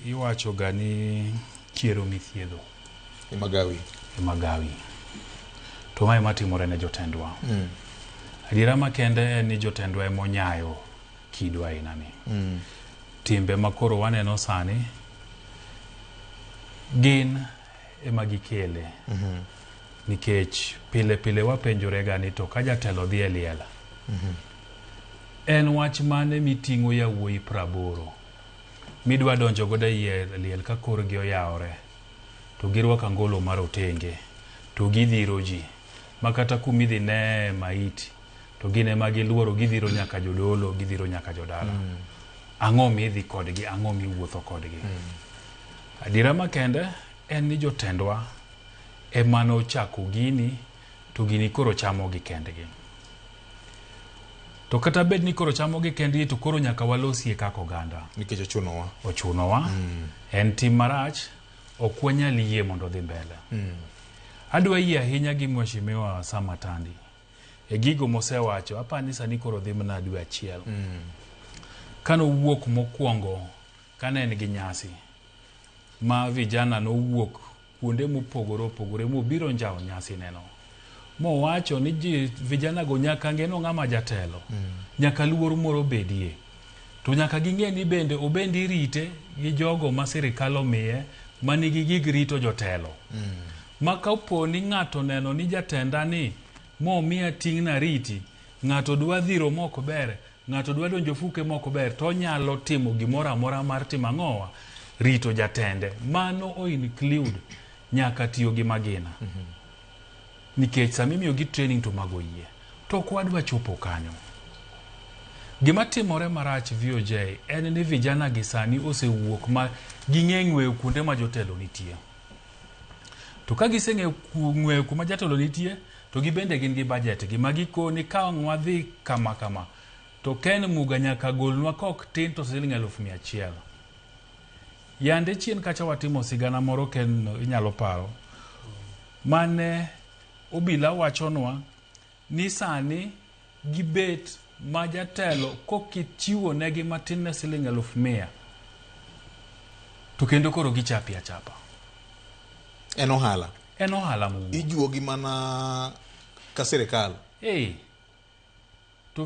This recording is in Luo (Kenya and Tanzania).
Iwacho ga ni chiero mithiedho Ema gawi. Ema gawi. To mae matimore ne jotendwa. Adiera makende en ni jotendwa ema onyayo kido aina ni. Timbe ma koro waneno sani gin ema gikele. Nikech pile pile wapenjore ga ni to ka jatelo dhi e liel, en wach mane miting'o yawuoyi 80 midwa donjo godo e liel ka korgi oyawore to girwako angolo mar otenge to gidhiro ji ma kata kumidhi ne maiti to gin ema giluoro gidhiro nyaka jodolo gidhiro nyaka jodala. Ang'o midhi kodgi ang'o miwuotho kodgi? Adiera makende en ni jotendwa ema nochako gini to gini koro chamogi kendgi. To kata bed ni koro chamogi kendgi to koro nyaka walosie kaka oganda. Nikech ochunowa. Ochunowa. En tim marach, ok wanyal yie mondo odhi mbele. Adwa yie ahinya gi Mheshimiwa Sam Atandi e gigo mosewacho, apani sani koro dhi mana dwe achiel. Kanowuok mokwongo kane en gi nyasi ma vijana nowuok kuonde mopogore opogore mobiro njawo nyasi neno. Mowacho ni ji vijana go nyaka ng'e ni ng'ama jatelo. Nyaka luor moro bedie. To nyaka ging'e ni bende obende irite gi jogo ma sirikal omiye manigi gig rito jotelo. Ma kapo ni ng'ato neno ni jatenda ni momiya ting' nariti, ng'ato dwa dhiro mok ber, ng'ato dwa donjo fuke mok ber, to onyalo timo gimoro amora mar timo ang'owa? Rito jatende. Mano o include nyaka tiyo gi magina. Nikech sama imiyogi training to mago yie. To ok wadwa chopo kanyo. Gima timore marach VOJ en ni vijana gi sani osewuok ma ging'e ng'weyo kuonde ma jotelo nitie. To ka giseng'eyo ng'weyo kuma jatelo nitie, to gibende gin gi budget gi ma gikoni ka ang' wadhi kama kama, to Ken Muga nyaka golnwa kok tin to siling 100,000. Yande chien kacha watimo sigana moro Ken inyalo paro, mane obila wachonwa ni sani gibet ma jatelo kokichiwo negi matin ne siling 100,000 to kendo koro gichapi achapa. En ohala. En ohala mowuok. Ijuogi mana ka sirikal. Hey. To